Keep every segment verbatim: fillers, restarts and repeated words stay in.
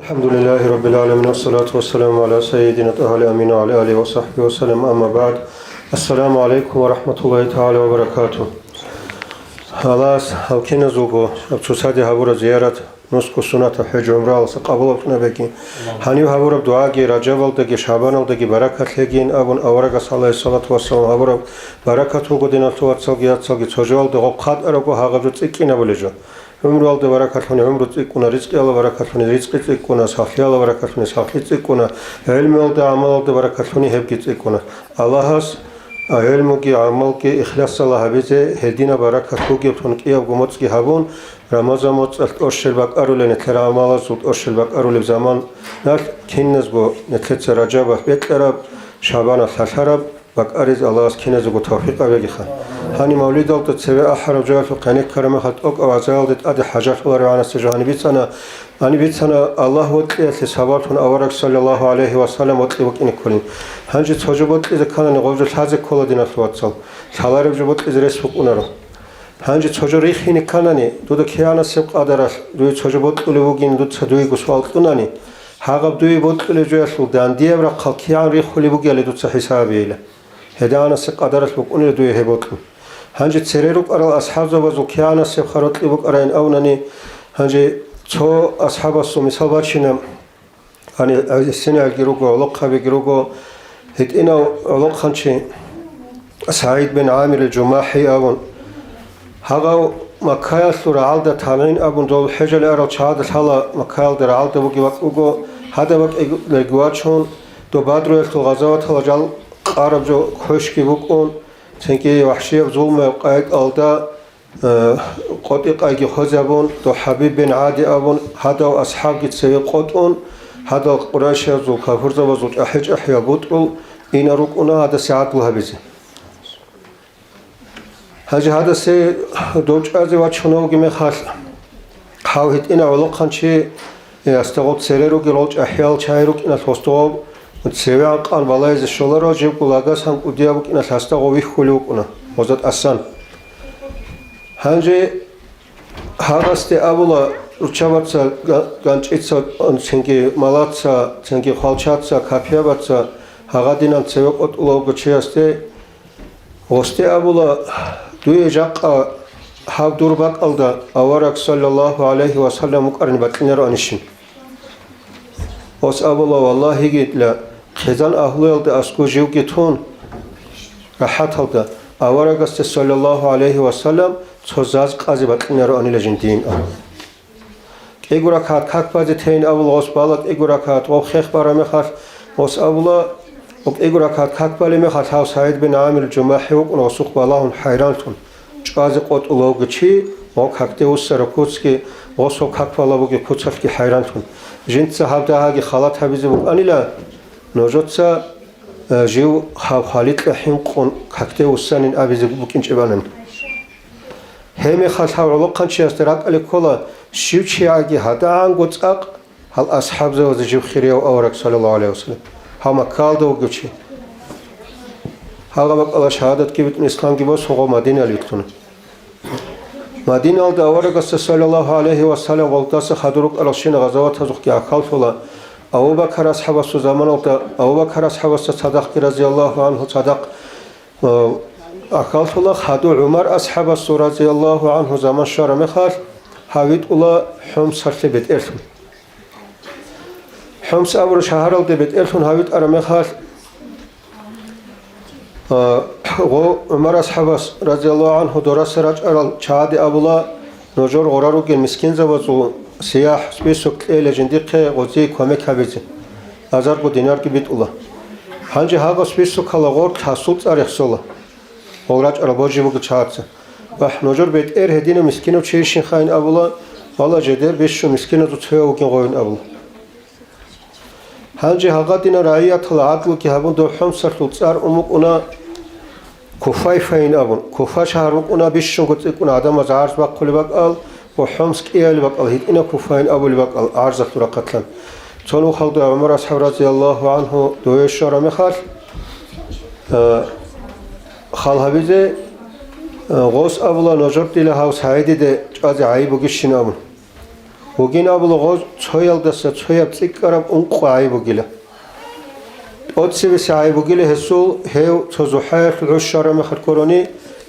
الحمد لله رب العالمين، والصلاة والسلام على سيدنا طه الأمين وعلى آله وصحبه وسلم، أما بعد. السلام عليكم ورحمة الله تعالى وبركاته. Аллагьас гьал киназулго гьаб цоцаде гьабураб зиярат, нусго суннатаб хӀеж-гӀумралдаса къабул гьабун бугин. Гьанив гьабураб дугӀаги Ражабалдаги ШагӀбаналдаги баракат лъегин абун, аварагас, гӀалайгьиссалату вассалам, гьабураб баракат буго, диналъул вацалги яцалги, цо жоялда гъоб хъатӀарабго гьагъаб жо цӀикӀкӀинабулеб жо. ГӀумруялда баракат лъуни гӀумру цӀикӀкӀуна, ризкъиялда баракат лъуни ризкъи цӀикӀкӀуна, сахлъиялда баракат лъуни сахлъи цӀикӀкӀуна, гӀелмуялда, гӀамалалда баракат лъуни гьебги цӀикӀкӀуна. Аллагьас гӀелмуги, гӀамалги ихласалда гьабизе, гьединаб баракат бугеблъун кӀиябго моцӀги гьабун, Рамазан моцӀалъ тӀощел бакӀарулел, нилъер гӀамалазул тӀощел бакӀарулеб заманалъ киназго нилъеца Ражабалъ бекьараб, ШагӀбаналъ лъалъараб бакӀаризе Аллагьас киназего тавфикъ гьабегиха. Гьаниб мавлидалда цеве ахӀараб жоялъухъ гьенеккараб мехалъ тӀокӀаб гӀазаялде тӀаде хӀажалъулареб гӀанасеб жо гьаниб бицана. Гьаниб бицана, Аллагь вокьиялъе сабаблъун авараг саллаллагьу гӀалайгьи ва саллам вокьи вукӀине кколин. Гьанже цо жо бокьизе кканани, гъов жо лъазе ккола, диналъул вацал. Лъалареб жо бокьизе рес букӀунаро. Гьанже цо жо рихине кканани, дуда кигӀанасеб къадаралъ дуе цо жо бокьулеб бугин дуца дуего суал кьунани, гьагъаб дуе бокьулеб жоялъул дандияб рахъал кигӀан рихулеб бугеяли дуца хӀисаб гьабейила. ГьедигӀанасеб къадаралъ букӀунила дуе гьеб бокьун. Гьанже цере рукӀарал асхӀабзабазул кигӀанасеб хъарокьи букӀарайин абунани, гьанже цо асхӀабасул мисал бачина, гьаниб гьесиналги руго, гӀолохъабиги руго, гьитӀинав гӀолохъанчи СагӀид бин ГӀамир ал-ЖумахӀи абун. Гьагъав Маккаялъул рагӀалда танин абун дов хӀежале арал чагӀазда лъала, Маккаялда рагӀалда бугеб бакӀ буго, гьадаб бакӀалдеги вачун, доб Бадруялъул гъазаваталда жал къараб жо квешги букӀун, цинги вахӀшияб зулмуяб къайкъалда, э, къотӀи-къайги хвезабун, дов ХӀабиб бин ГӀади абун, гьадав асхӀабги цеве къотӀун, гьадал къурайшиязул, кафурзабазул чӀахӀи-чӀахӀиял бутӀрул инарун рукӀуна гьадасе гӀадлу гьабизе. Гьанже гьадасе дов чӀвазе вачунев вугеб мехалъ, гьав гьитӀинав гӀолохъанчи, э, гьасда гъоб цере ругел гъол чӀахӀиял чагӀи рукӀиналъ гъосда гъоб цеве анкъан балагьизе щоларо, жибго лагас гьанкӀудияб букӀиналъ гьасда гъов вихьулев вукӀуна гъозда тӀасан. Гьанже гьагъасде абула, руччабаца, га-, ганчӀица, цинги малаца, цинги хвалчаца, капиябаца, гьагъадинан цеве къотӀулев вуго чиясде, гъосде абула, дуе жакъа гьав дур бакӀалда авараг саллаллагьу гӀалайгьи ва саллам вукӀарин бокьинароанищин? Гъос абула, валлагьигила, хъизан агьлуялда аскӀов живги тун, рахӀаталда, аварагасде саллаллагьу гӀалайгьи ва саллам цо заз къазе бокьинароанила жиндиин абула. КӀиго ракагӀат как базе тейин абула гъос бала, кӀиго ракагӀат гъов хех бараб мехалъ, гъос абула, гъоб кӀиго ракагӀат как балеб мехалъ гьав СагӀид бин ГӀамир ал-ЖумахӀи вукӀуна гъосухъ балагьун хӀайран лъун, чӀвазе къотӀулев вугев чи, гъов какде вуссараб куцги, гъосул как балеб бугеб куцалъги хӀайран лъун. Жинца гьаб дагьаги халат гьабизе букӀанила, нужеца, э, жив гьав халикьа хӀинкъун какде вуссанин абизе букӀинчӀебанани. Гьеб мехалъ гьав гӀолохъанчиясда ракӀалде ккола, щив чияги гьадагӀанго цӀакъ гьал асхӀабзабазе жив хирияв авараг, саллаллагьу гӀалайгьи ва саллам, гьав Маккаялда вугев чи. Гьагъа бакӀалда шагьадатги битӀун, исламги босун, гъов Мадинаялде вилълъуна. Мадинаялда аварагасда, саллаллагьу гӀалайгьи ва саллам, гъолдаса хадур рукӀаралщина гъазаватазухъги гӀахьаллъула, Абу Бакар асхӀабасул заманалда Абу Бакар асхӀабасда цадахъги, разияллагьу гӀангьу, цадахъ Э, ахӀаллъула хадув ГӀумар асхӀабасул, разияллагьу гӀангьу, заман щвараб мехалъ, гьав витӀула ХӀумсалъе бетӀерлъун. ХӀумс абураб шагьаралде бетӀерлъун гьав витӀараб мехалъ, э, гъо-, ГӀумар асхӀабас, разияллагьу гӀангьу, дораса рачӀарал чагӀаде абула, нужер гъора ругел мискинзабазул сияхӀ, список кьела жиндихъе гъозие кумек гьабизе. Азарго динарги битӀула. Гьанже гьагъаб списокалда гъор тасул цӀар рехсола. Гъол рачӀарал божи бугел чагӀаца. Вагь, нужер бетӀер гьединав мискинав чийищинхъайин абула, вала жидер бищун мискиназул цояв вугин гъовин абула. Гьанже гьагъадинал рагӀиятал гӀадлуги гьабун, дов ХӀумсалъул цӀар ун букӀуна Куфайфайин абун. Куфа шагьар букӀуна бищунго цӀикӀкӀун гӀадамаз гӀарз бахъулеб бакӀал, ва ХӀумс кӀиялеб бакӀал, гьитӀинаб Куфайин абулеб бакӀал гӀарзалъул рахъалъан. Цо нухалда ГӀумар асхӀаб, разияллагьу гӀангьу, дове щвараб мехалъ, э, хал гьабизе, э, гъос абула, нужер дила гьав СагӀидиде чӀвазе гӀайиб бугищин абун. Бугин абула гъоз цоялдаса цояб цӀикӀкӀараб ункъо гӀайиб бугила. ТӀоцебесеб гӀайиб бугила гьесул, гьев цо зухӀаялъул гӀуж щвараб мехалъ ккорони,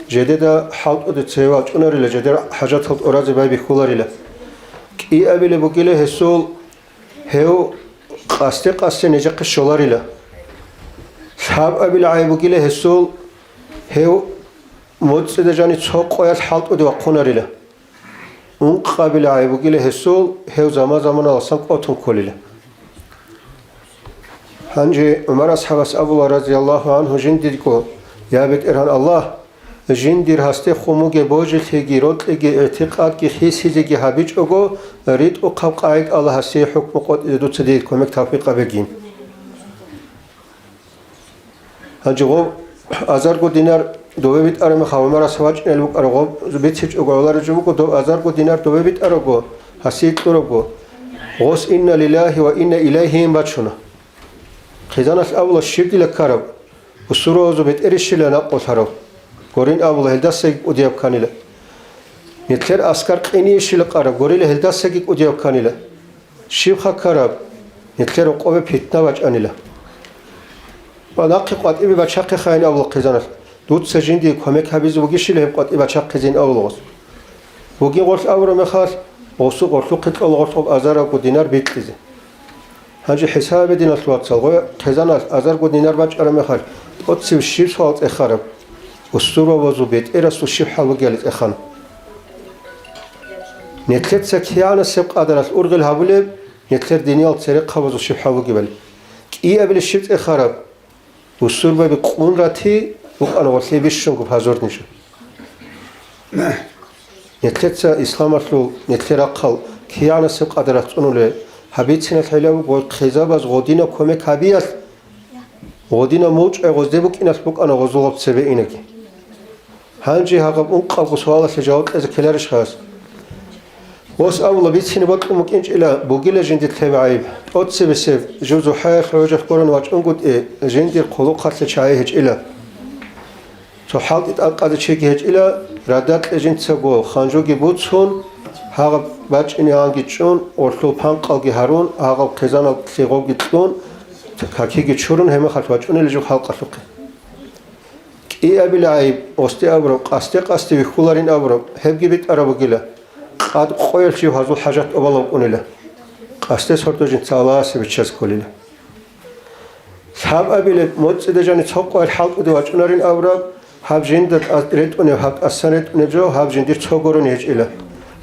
жедеда хӀалтӀуде цеве вачӀунарила, жедер хӀажатал тӀуразе байбихьуларила. КӀиабилеб бугила гьесул, гьев къасде-къасде нижехъе щоларила. Лъабабилеб гӀайиб бугила гьесул, гьев моцӀида жани цо къоялъ хӀалтӀуде вахъунарила. Ункъабилеб гӀайиб бугила гьесул, гьев заман-заманаласан къотун кколила. Гьанже ГӀумар асхӀабас абула, разияллагьу гӀангьу, жиндирго: «Я БетӀергьан Аллагь, жиндир гьасдехун бугеб божилъиги, рокьиги, игӀтикъадги хисизеги гьабичӀого, ритӀухъаб къагӀидаялда гьасие хӀукму къотӀизе дуца дие кумек-тавфикъ гьабегин». Гьанже гъоб азарго динар дове битӀараб мехалъ, ГӀумарас вачӀинел букӀараб гъоб бицичӀого гӀолареб жо буго, доб азарго динар дове битӀарабго, гьасие кьурабго, гъос «Инна лиллагьи ва инна илайгьи» бачуна. Хъизаналъ абула: «Щиб дила ккараб? Бусурбабазул бетӀерищила накъулъарав?» Гурин абула: «Гьелдасаги кӀудияб кканила». Нилъер аскар къинийищила къараб? Гурила: «Гьелдасаги кӀудияб кканила». Щибха ккараб? Нилъер рокъобе питна бачӀанила. Ва нахъе къватӀибе бачахъехъайин абула хъизаналъ. Дуца жиндие кумек гьабизе бугищила гьеб къватӀи бачахъизейин абула гъос. Бугин гъолъ абураб мехалъ, гъосу гъорлъухъе кьола гъолъ гъоб азарго динар бикьизе. Гьанже хӀисабе, диналъ вацал, гъой хъизаналъ азарго динар бачӀараб мехалъ, тӀоцебе щиб суал цӀехараб? Бусурбабазул бетӀерасул щиб хӀал бугебали цӀехана. Нилъеца кигӀанасеб къадаралъ ургъел гьабулеб, нилъер диниял церехъабазул щиб хӀал бугебали. КӀиабилеб щиб цӀехараб? Бусурбаби къун рати букӀана гъолъие бищунго позорничӀеб. Нилъеца исламалъул нилъер рахъал кигӀанасеб къадаралъ цӀунулеб, гьаб бициналъ гӀелаб буго хъизабаз гъодинаб кумек гьабиялъ, гъодинаб мугӀчӀай гъозде букӀиналъ букӀана гъозул гъаб цебе инаги. Гьанже гьагъаб ункъабго суалалъе жаваб кьезе ккеларищ гьас? Гъос абула бицине бокьун букӀинчӀила бугила жиндир лъеб гӀайиб. ТӀоцебесеб, жив ЗухӀаялъ гӀужалъ гурун вачӀунгутӀи, жиндир хъулухъалъе чагӀи гьечӀила. Цо хӀалтӀи тӀадкъазе чиги гьечӀила, радакье жинцаго ханжуги буцун, гьагъаб бачӀинегӀанги чӀун, гъолъул панкъалги гьарун, гьагъаб хъизаналъе гъобги кьун, какиги чурун, гьеб мехалъ вачӀунила жив халкъалъухъе. КӀиабилеб гӀайиб, гъосде абураб, къасде-къасде вихьуларин абураб, гьебги битӀараб бугила, къад къоялъ жив гьазул хӀажат тӀубалеб букӀунила. Къасде сордо жинца Аллагьасе биччазе кколила. Лъабабилеб, моцӀида жани цо къоялъ хӀалтӀуде вачӀунарин абураб, гьаб жинда тӀад ретӀунеб, гьаб тӀасан ретӀунеб жо, гьаб жиндир цо гурони гьечӀила.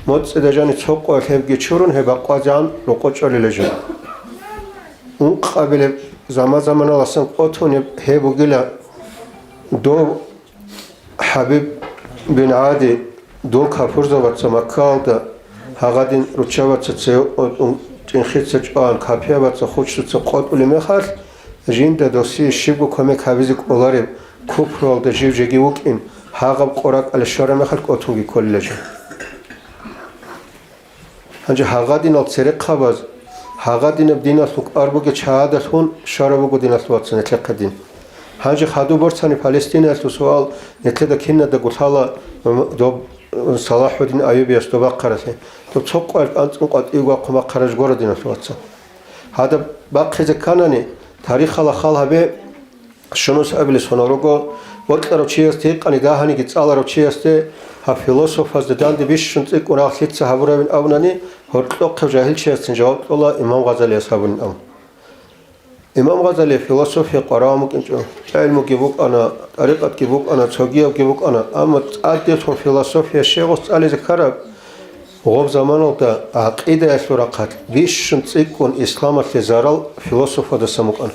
МоцӀида жани цо къоялъ гьебги чурун, гьеб бакъвазегӀан рокъов чӀолила жо. Ункъабилеб, заман-заманаласан къотунеб гьеб бугила, дов ХӀабиб бин ГӀади, дун капурзабаца Маккаялда гьагъадин руччабаца цеве къотӀун, тӀинхица чӀван, капиябаца хучдуца къотӀулеб мехалъ, жинда досие щибго кумек гьабизе кӀолареб, купруялда жив жеги вукӀин, гьагъаб къо ракӀалде щвараб мехалъ къотунги кколила жив. Гьанже гьагъадинал церехъабаз, гьагъадинаб диналъул кӀвар бугел чагӀадалъун щвараб буго, диналъул вацал, нилъехъе дин. Гьанже хадуб борцани Палестинаялъул суал нилъеда киназдаго лъала, м, доб, м, СалахӀуддин Айюбияс доб бахъаралъе. Доб цо къоялъ анцӀго къватӀивго вахъун бахъараб жо гуро, диналъул вацал. Гьадаб бахъизе кканани, тарихалда хал гьабе, Щунус абилес гьунал руго, бокьарав чиясде гьикъани дагьаниги цӀаларав чиясде, гьаб философазда данде бищун цӀикӀкӀун рагъ лъица гьабурабин абунани, гьоркьохъев жагьилчиясцин жаваб кьола имам Гъазалияс гьабунин абун. Имам Гъазалиев философия къваригӀун букӀинчӀо, гӀелмуги букӀана, тӀарикъатги букӀана, цогиябги букӀана, амма цӀадилъун философия щегъус цӀализе ккараб, гъоб заманалда гӀакъидаялъул рахъалъ бищун цӀикӀкӀун исламалъе зарал философазда букӀана.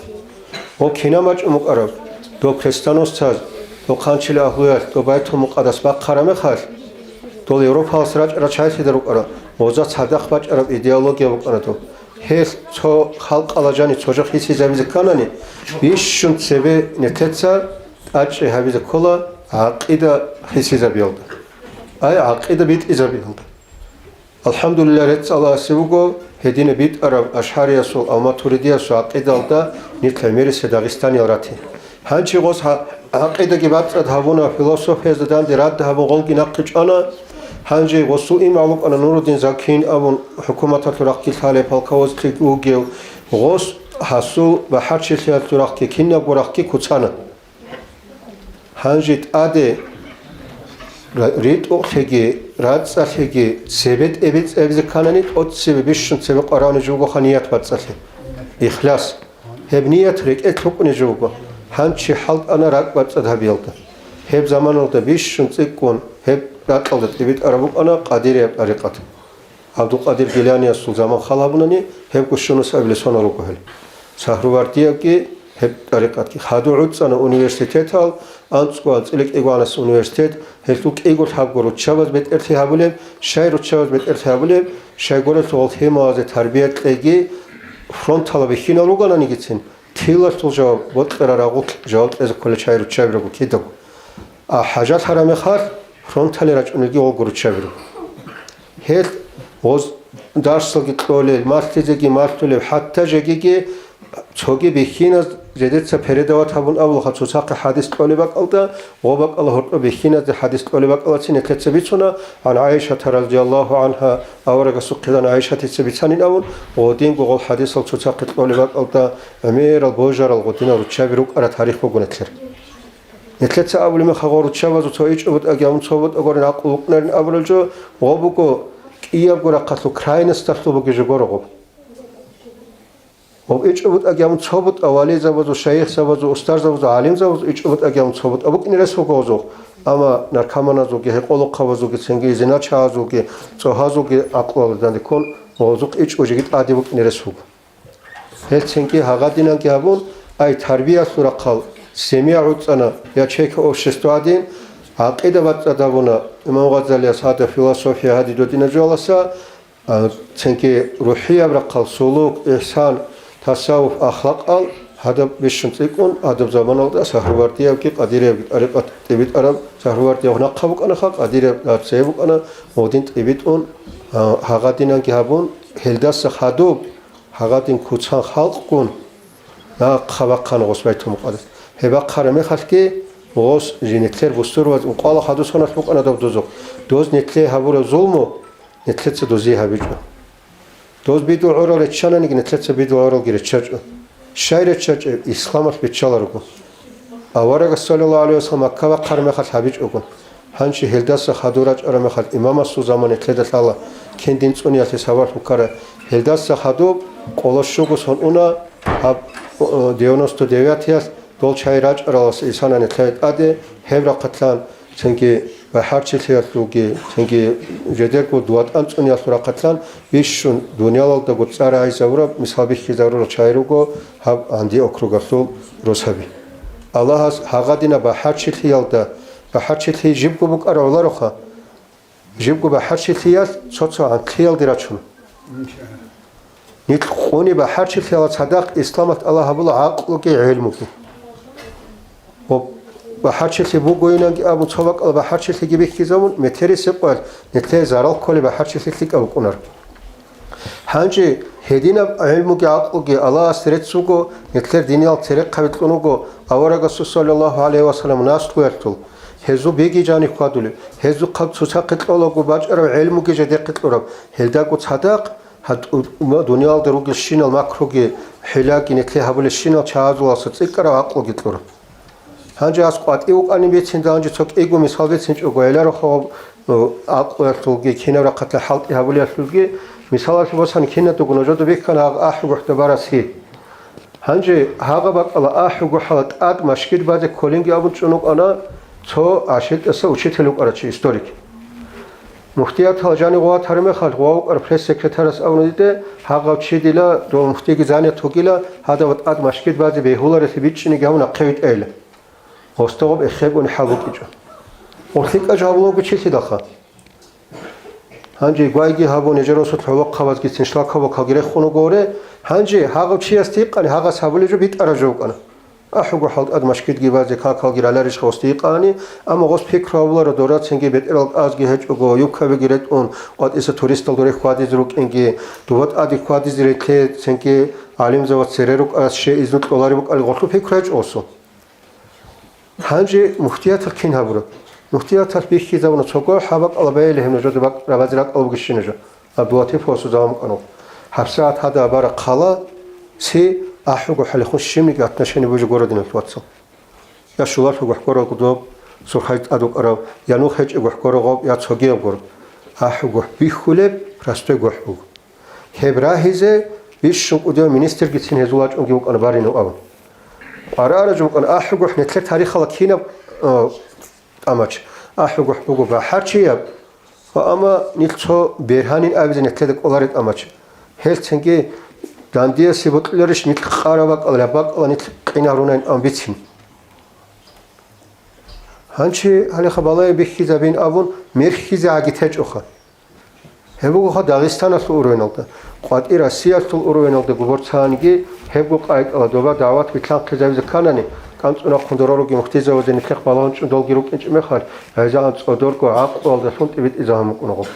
Гъоб кинаб бачӀун букӀараб? Доб крестоносцаз, доб хъанчил агьлуялъ, доб Байтул-Мукъадас бахъараб мехалъ, дол Европалас рачӀарал чагӀилъида рукӀарал, гъозда цадахъ бачӀараб идеология букӀана доб. Гьелъ цо халкъалда жани цо жо хисизабизе кканани, бищун цебе нилъеца тӀадчӀей гьабизе ккола гӀакъида хисизабиялда. Ай, гӀакъида битӀизабиялда. АлхӀамдулиллагь, рецц Аллагьасе буго, гьединаб битӀараб ашгӀариясул ва матуридиясул гӀакъидалда нилъ гӀемерисеб дагъистаниял рати. Гьанже гъос гьа-, гӀакъидаги бацӀцӀад гьабуна, философиязда данде рад гьабун гъолги нахъе чӀвана, Гьанже гъосул имгӀал вукӀана Нуруддин Закин абун, хӀукуматалъул рахъги лъалеб, полководцлъи вугев, гъос гьасул бахӀарчилъиялъул рахъги, кинабго рахъги куцана. Гьанже тӀаде ра-, ритӀухълъиги, рацӀцӀалъиги, цебе тӀибитӀизабизе кканани, тӀоцебе бищун цебе къваравни жугоха ният бацӀцӀалъи. Ихлас. Гьеб ният рекӀелъ букӀунеб жо буго, гьанчи хӀалтӀана ракӀбацӀцӀад гьабиялда. Гьеб заманалда бищун цӀикӀкӀун гьеб ракьалда тӀибитӀараб букӀана Къадирияб тӀарикъат. ГӀабдулкъадир Гиланиясул заман хал гьабунани, гьебго щунус абилесонал руго гьел. Сагьрувардиябги гьеб тӀарикъатги. Хадув гӀуцӀана университетал, анцӀго анцӀила кӀигӀанас университет, гьелъул кӀиго лъабго руччабаз бетӀерлъи гьабулеб, щай руччабаз бетӀерлъи гьабулеб, щайгурелъул гъол лъималазе тарбия кьеги, фронтала бихьинал ругананигицин, тилалъул жаваб, бокьараб рагъулъ жаваб кьезе кколел чагӀи руччаби руго кидаго. А хӀажалъараб мехалъ, фронталде рачӀунелги гъолго руччаби руго. Гьел гъоз дарсалги кьолел, малъизеги малъулеб, хӀатта жегиги цоги бихьиназ жедеца передавать гьабун абулаха, цоцахъе хӀадис кьолеб бакӀалда, гъо бакӀалда гьоркьоб бихьиназде хӀадис кьолеб бакӀалдацин нилъеца бицуна, гӀан ГӀайшата радияллагьу гӀангьа, аварагасухъилан ГӀайшатица бицанин абун, гъодинго гъол хӀадисал цоцахъе кьолеб бакӀалда гӀемерал божарал гъодинал руччаби рукӀараб тарих буго нилъер. Нилъеца абулеб мехалъ гъо руччабазул цо ичӀо бутӀаги гьабун цо бутӀа гурин гӀакълу букӀунарин абулел жо, гъо буго кӀиябго рахъалъул крайносталъул бугеб жо гуро гъоб. Гъоб ичӀо бутӀаги гьабун цо бутӀа вализабазул, шайихзабазул, устарзабазул, гӀалимзабазул ичӀо бутӀаги гьабун цо бутӀа букӀине рес буго гъозухъ. Амма наркоманазулги, гьекъолохъабазулги, цинги зиначагьазулги, цӀогьазулги гӀакълуялда данде ккун гъозухъ ичӀо жеги тӀаде букӀине рес буго. Гьелцинги гьагъадинанги гьабун, ай тарбиялъул рахъал семья гӀуцӀана, ячейка общества гьадин, гӀакъида бацӀцӀад гьабуна, Имам Гъазалияс гьадаб философия гьадин додина жояласа, а, цинги рухӀияб рахъал сулук, ихсан, тасаввуф, ахлакъал гьадаб бищун цӀикӀкӀун, гьадаб заманалда Сагьрувардиябги Къадириябги тӀарикъат тӀибитӀараб, Сагьрувардияб нахъа букӀанаха, Къадирияб цее букӀана, гъодин тӀибитӀун, а, гьагъадинанги гьабун, гьелдаса хадуб, гьагъадин куцан халкъгун, нахъа бахъана гъос Байтул-Мукъадас. Гьеб бахъараб мехалъги гъос жинетлъер бусурбаз ункъала хадусанас букӀана доб дозухъ. Доз нилъее гьабураб зулму нилъеца дозие гьабичӀо. Доз бидул гӀорал риччананиги, нилъеца бидул гӀоралги риччачӀо. Щай риччачӀеб? Исламалъ биччаларого. Аварагас, саллаллагьу гӀалайгьи вассалам, Макка бахъараб мехалъ гьабичӀого. Гьанже гьелдаса хадур рачӀараб мехалъ имамасул заман нилъеда лъала, кин дин цӀуниялъе сабаблъун ккараб. Гьелдаса хадуб къоло щуго сон уна, гьаб, о, девяносто девятыялъ дол чагӀи рачӀаралас исана нилъее тӀаде, гьеб рахъалъан цинги бахӀарчилъиялъулги, цинги жидерго ватӀан цӀуниялъул рахъалъан бищун дуниялалдаго цӀар гӀайзабураб, мисал бихьизарурал чагӀи руго гьаб гьанди округалъул росаби. Аллагьас гьагъадинаб бахӀарчилъиялда, бахӀарчилъи жибго букӀарав гӀолароха, жибго бахӀарчилъиялъ цо-цо гӀантлъиялде рачун. Нилъ къуни бахӀарчилъиялда цадахъ исламалъ тӀалаб гьабула гӀакълуги гӀелмуги. Ва бахӀарчилъи бугоинанги абун цо бакӀалда бахӀарчилъиги бихьизабун, метерисеб къоялъ нилъее зарал кколеб бахӀарчилъи лъикӀаб букӀунар. Гьанже гьединаб гӀелмуги гӀакълуги Аллагьас рецц буго, нилъер диниял церехъаби кьун вуго, аварагасул, саллаллагьу гӀалайгьи вассалам, наслуялъул, гьезул биги жаниб хьвадулеб, гьезухъаб цоцахъе кьолаго бачӀараб гӀелмуги жидехъе кьураб, гьелдаго цадахъ гьатӀу-, дуниялда ругелщинал макруги, хӀилаги, нилъее гьабулелщинал чагӀазуласа цӀикӀкӀараб гӀакълуги кьураб. Гьанже гьас къватӀив вукӀанин бицинда, гьанже цо кӀиго мисал бицинчӀого, гьеларухъ, ну, гӀакълуялъулги, кинаб рахъалъа хӀалтӀи гьабулеялъулги, мисалалъе босани, кинадго нужеда бихьана гьагъ ахӀугохӀда барас гьи. Гьанже гьагъа бакӀала ахӀугохӀала тӀад машгид базе кколинги абун чӀун вукӀана цо гӀашилтӀаса учитель вукӀарав чи, историк. Муфтияталда жанив гъов ватараб мехалъ, гъов вукӀарав пресс-секретарас абуна дида, гьагъав чи дила, дов муфтиги занят вугила, гьадаб тӀад машгид базе бегьуларелъи бичӀчӀиниги гьабун нахъе витӀайила. Гъосда гъоб эхеб унеб хӀал букӀинчӀо. Гъоб лъикӀаб жо гьабулев вуго чи лъидалха. Гьанже гвайги гьабун, гьежер росулъ гӀолохъабазгицин шлакаб бакалги рехун вуго гьоре. Гьанже гьагъав чиясда гьикъани, гьагъас гьабулеб жо битӀараб жо букӀана. АхӀугохӀал тӀад машгидги базе какалги раларищха гъосда гьикъани, амма гъос пикру гьабуларо дора цинги бетӀерал кӀазги гьечӀого, юбкабиги ретӀун, къватӀиса туристал доре хьвадизе рукӀинги, дова тӀаде хьвадизе ретлъе цинги гӀалимзабаз цере рукӀарас щай изну кьолареб букӀали гъолъул пикру гьечӀо гъосул. Гьанже муфтияталъ кин гьабураб? Муфтияталъ бихьизабуна цого хӀабакъала байили гьеб нужеда бакӀ-, рабазе ракӀалда бугищин нуж. Абдулатиповасул заман букӀана. ГьабсагӀат гьада абараб хъала ци ахӀуго хӀалихъун щибниги отношение бугеб жо гуро, диналъул вацал. Я щулалъул гохӀ гуро доб, Сурхай тӀад вукӀарав, я нух гьечӀеб гохӀ гуро гъоб, я цогияб гуро. АхӀу гохӀ бихьулеб простой гохӀ буго. Гьеб рагьизе бищун кӀудияв министргицин гьезул вачӀунги вукӀана баринав абун. КъваригӀараб жо букӀана, ахӀу гохӀ нилъер тарихалда кинаб, а, тӀамач. АхӀу гохӀ буго бахӀарчияб, ва амма нилъ цо бергьанин абизе нилъеда кӀолареб тӀамач. Гьелцинги дандиясе бокьуларищ нилъ къараб бакӀал, раб бакӀал нилъ къинарунайин абун бицин. Гьанчи гьалихъа балагье бихьизабин абун, мерхьизегӀаги течӀоха. Гьеб бугоха Дагъистаналъул уровеналда, къватӀи Россиялъул уровеналда губорцанги гьебго къайкъала доба дагӀват билълъанхъизабизе кканани, кӀанцӀунахъун дора ругин мухтизавазе нилъехъ балагьун чӀудалги рукӀинчӀеб мехалъ, гӀезегӀан цӀодорго гӀакълуялдалъун тӀибитӀизабун букӀуна гъоб.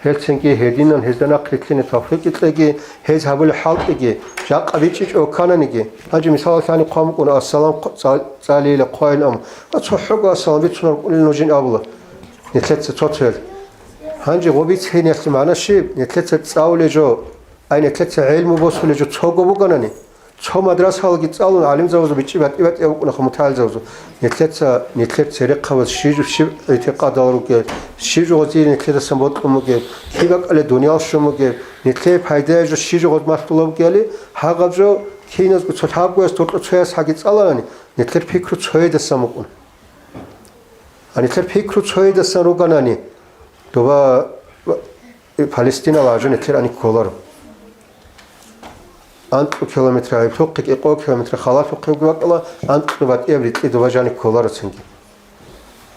Гьелцинги гьединан гьезда нахърилълъине тавфикъ кьеги, гьез гьабулеб хӀалтӀиги, жакъа бичӀчӀичӀого ккананиги. Гьанже мисалалъе гьаниб хъван букӀуна, ассалам хъ-, цӀа-, цӀалейила хъвайилан, ва цохӀого ассалам бицунеб букӀунила нужин абула. Нилъеца цо-цоял. Гьанже гъоб бицаниялъе магӀна щиб? Нилъеца цӀалулеб жо, ай, нилъеца гӀелму босулеб жо цого бугони, цо мадрасаялги цӀалун, гӀалимзабазул бичӀчӀи батӀи-батӀияб букӀунаха мутагӀилзабазул. Нилъеца, нилъер церехъабаз щиб жо, щиб гӀитикъадал ругел, щиб жо гъозие нилъедасан бокьун бугеб, киб бакӀалде дуниял щун бугеб, нилъее пайдаяб жо щиб жо гъоз малъулеб бугебали, гьагъаб жо киназго цо лъабгояс гьоркьо цояс гьаги цӀаларани, нилъер пикру цоядасан букӀун. Гьанилъер пикру цоядасан ругони, доба Палестинала гьаб жо нилъер гьаниб кколаро. Анкьго километр гьаб, лъухъе кӀикъого километр халалъухъе вугеб бакӀала, анкьго батӀияб рикьи доба жаниб кколаро цинги.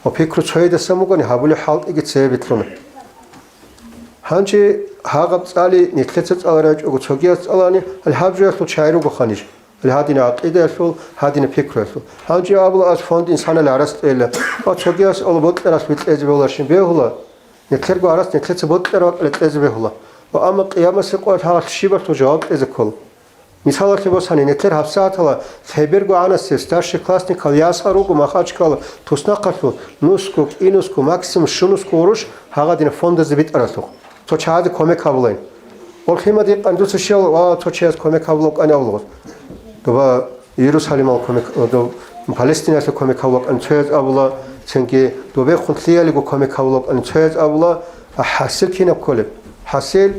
Ва пикру цоядасан бугони, гьабулеб хӀалтӀиги цебе битӀуна. Гьанже гьагъаб цӀали нилъеца цӀаларай чӀого цогияс цӀалани, гьале гьаб жоялъул чагӀи ругоха ниж. Гьале гьадинаб гӀакъидаялъул, гьадинаб пикруялъул. Гьанже абула, аз фонд инсанал гӀарац кьейила. Ва цогияс абула, бокьаралъ кьезе бегьуларищин? Бегьула. Нилъерго гӀарац нилъеца бокьараб бакӀалде кьезе бегьула. Ва амма къиямасеб къоялъ гьагъалъ щибалъул жаваб кьезе ккола. Мисалалъе босани, нилъер гьабсагӀатала лъеберго гӀанасеб старший классникал ясал руго Махачкала туснахъалъув, нусго, кӀинусго, максимум щунусго гъурущ гьагъадинаб фондазе битӀаралъухъ. Цо чагӀазе кумек гьабулейин. Гъорлъ гьимадикъан дуца щиял ва цо чияс кумек гьабулев вукӀани абулгъуз. Доба Иерусалимал кумек, доб-, Палестиналъе кумек гьабулев вукӀани цояз абула, цинги добехун лъиялиго кумек гьабулев вукӀани цояз абула, а хӀасил кинаб кколеб? ХӀасил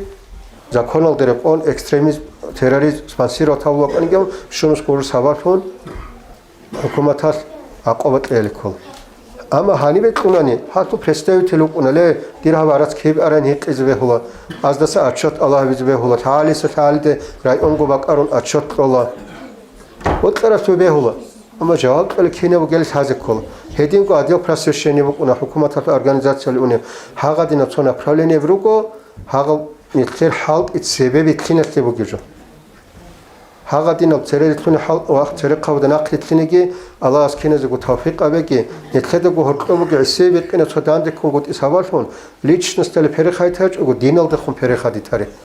законалда рекъон экстремизм, терроризм спонсировать гьабулев вукӀаниги абун, щунус гъурущ сабаблъун, ХӀукуматалъ гӀакъуба кьеялде ккола. Амма гьанибе кьунани, гьалъул представитель вукӀуна, ле, дир гьаб гӀарац киб аран гьикъизе бегьула, аздаса отчет Аллагь гьабизе бегьула, лъалиса лъалиде районго бакӀарун отчет кьола. Бокьаралъув бегьула. Амма жаваб кьола кинаб бугелищ лъазе ккола. Гьединго отдел просвещения букӀуна, хӀукуматалъул организациялъ унеб. Гьагъадинаб цо направление руго, гьагъаб нилъер хӀалтӀи цебе билълъиналъе бугеб жо. Гьагъадинал цере рилълъуни хӀал-, ва церехъабазда нахърилълъиниги, Аллагьас киназего тавфикъ гьабеги, нилъедаго гьоркьоб бугеб гӀисие бикъина цо дандеккунгутӀи сабаблъун, личносталде перехайит гьачӀого, диналдехун перехайит гьари.